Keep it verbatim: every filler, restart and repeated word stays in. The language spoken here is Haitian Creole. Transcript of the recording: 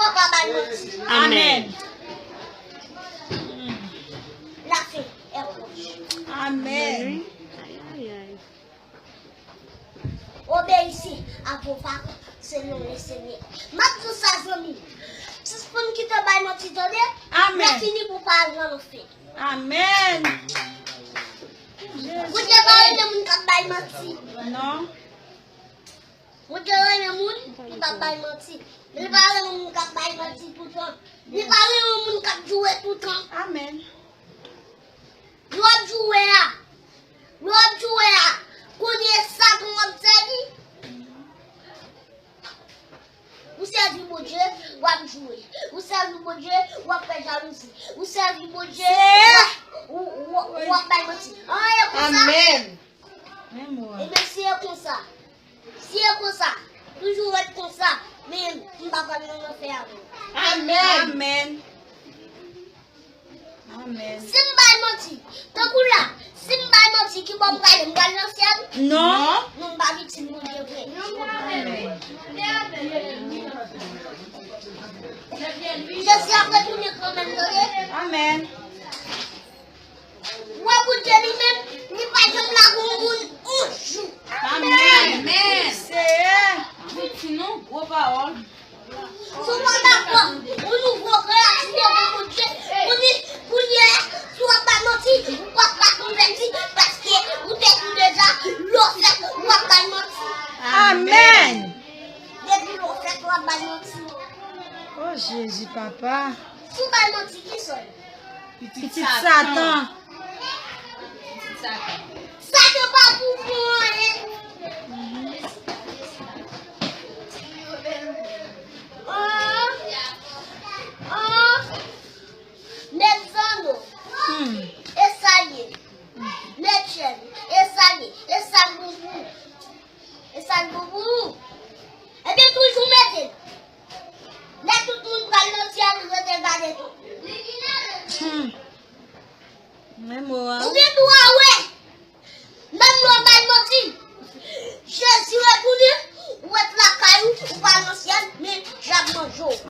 Papa bay manti. Amèn. Lafen est proche. Amèn. Obéissez à vos parents selon le Seigneur. M ap di w sa, zanmi. Sispann kite bay manti, tande? Amèn. Lè fini pou pa al nan lanfè. Amèn. Bondye pa renmen moun k ap bay manti. Non. Bondye renmen moun ki pa bay manti. Li pa renmen moun k ap bay manti toutan. Li pa renmen moun k ap joure toutan. Amèn. Lè w ap joure a, lè w ap joure a, kounye Satan w ap sèvi. Ou sèvi Bondye, w ap joure. Ou sèvi Bondye, w ap fè jalouzi. Ou sèvi Bondye, w ap, ou, ou, ou ap bay manti. An, e konsa. Amèn. Ebyen, si e konsa, si e konsa, toujou ret konsa, men m pa pral nan lanfè avè w. Amèn. Amèn. Amèn. Si m bay manti, tankou la, si m bay manti, ki bò m prale? M pral nan syèl? Non. Non, m pa viktim Bondye vre. Amèn. Jezi ap retounen kanmenm, tande? Amèn. Wè Bondye li menm, li pa janm lage yon moun yon jou. Amèn. Amèn. Seyè. Anpil ti non, gwo pawòl. Si w pa dakò, ou nouvo kreyati devan Bondye, kounye, kounye a, si w ap bay manti, ou p ap ka konvèti, paske ou te di deja, lè w fèt, w ap bay manti. Amèn. Depi lè w fèt, w ap bay manti. O Jezi, papa. Si w bay manti, ki sòl? Pitit Satan. Pitit Satan. Satan pa pou fè anyen. An, an, Mezano. Hmm. E sa l ye. Mechèl. E sa l ye. E sa l boubou. E sa l boubou. Ebyen, toujou mete l. Lè tout moun pral nan syèl, rete gade tou. Hmm. Men mo a. Ou gen dwa wè